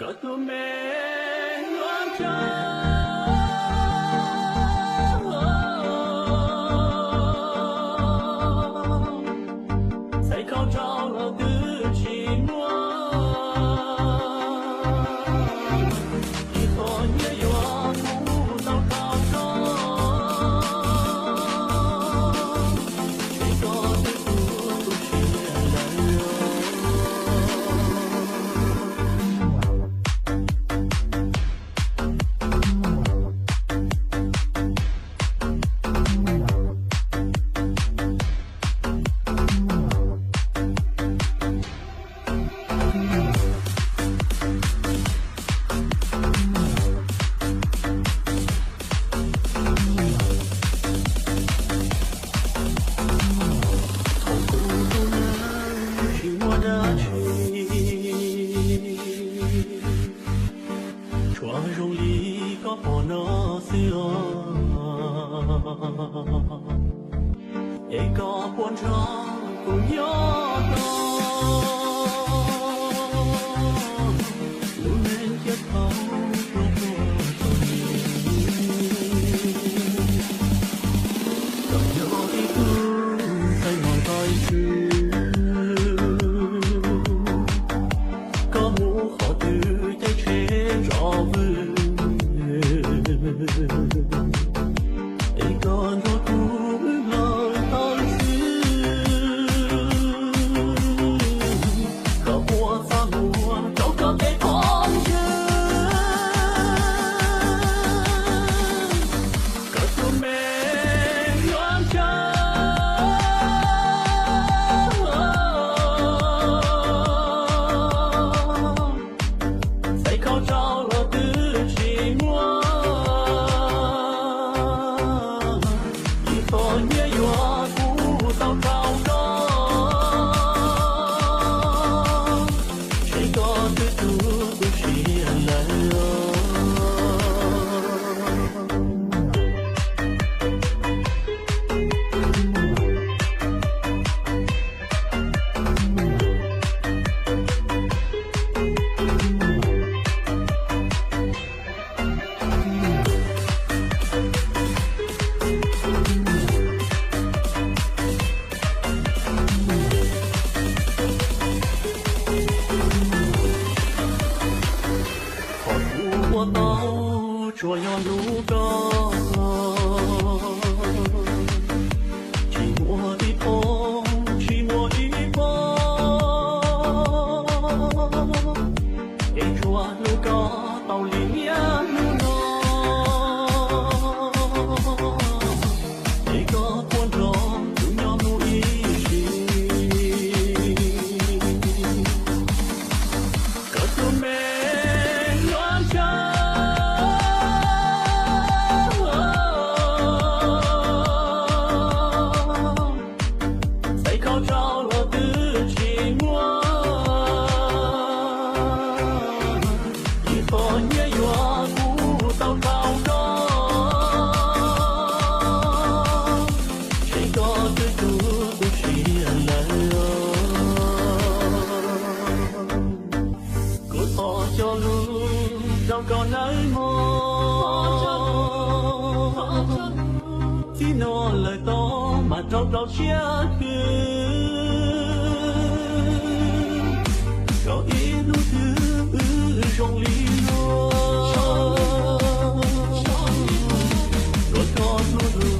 Tus me yuav tsaug, txhais khau rau los twb tsis muaj, ib qho nyiaj yuav kuv tau khau rau, tsis tau twb kuv tu siav lawm. Thaum kuv tus neeg tsis muaj dab tsi, tsuas zoo li koj pom no xwb os. Es koj puas nrog kuv nyob tau, lub neej thiaj tau pluag puag txom nyem. Koj yog ib tug ntxhais muaj nqaij tswv, koj mus qhov twg caij tsheb zov vwm, es koj nrog kuv wb los tau xwb. Koj puas txaj muag rau koj tej qhov ywg, koj tus me yuav tsaug, txhais khau rau los twb tsis muaj, ib qho nyiaj yuav kuv tau khau rau, tsis tau twb kuv tu siav lawm. Qhov kuv ua tau tsuas yog hlub koj, tsis muaj ib pob, tsis muaj ib pob, es tsuas hlub koj tau li niaj hnub no, es koj puas nrog kuv nyob mus ib sim. Koj tus me yuav tsaug, txhais khau rau los twb tsis muaj, ib qho nyiaj yuav kuv tau khau rau, tsis tau twb kuv tu siav lawm. Kuv thov cog lus rau koj nawb mog, txij no lawm tod mas rau rau siab twg, rau ib hnub twg wb zoo li luag, luag koj hlub hlub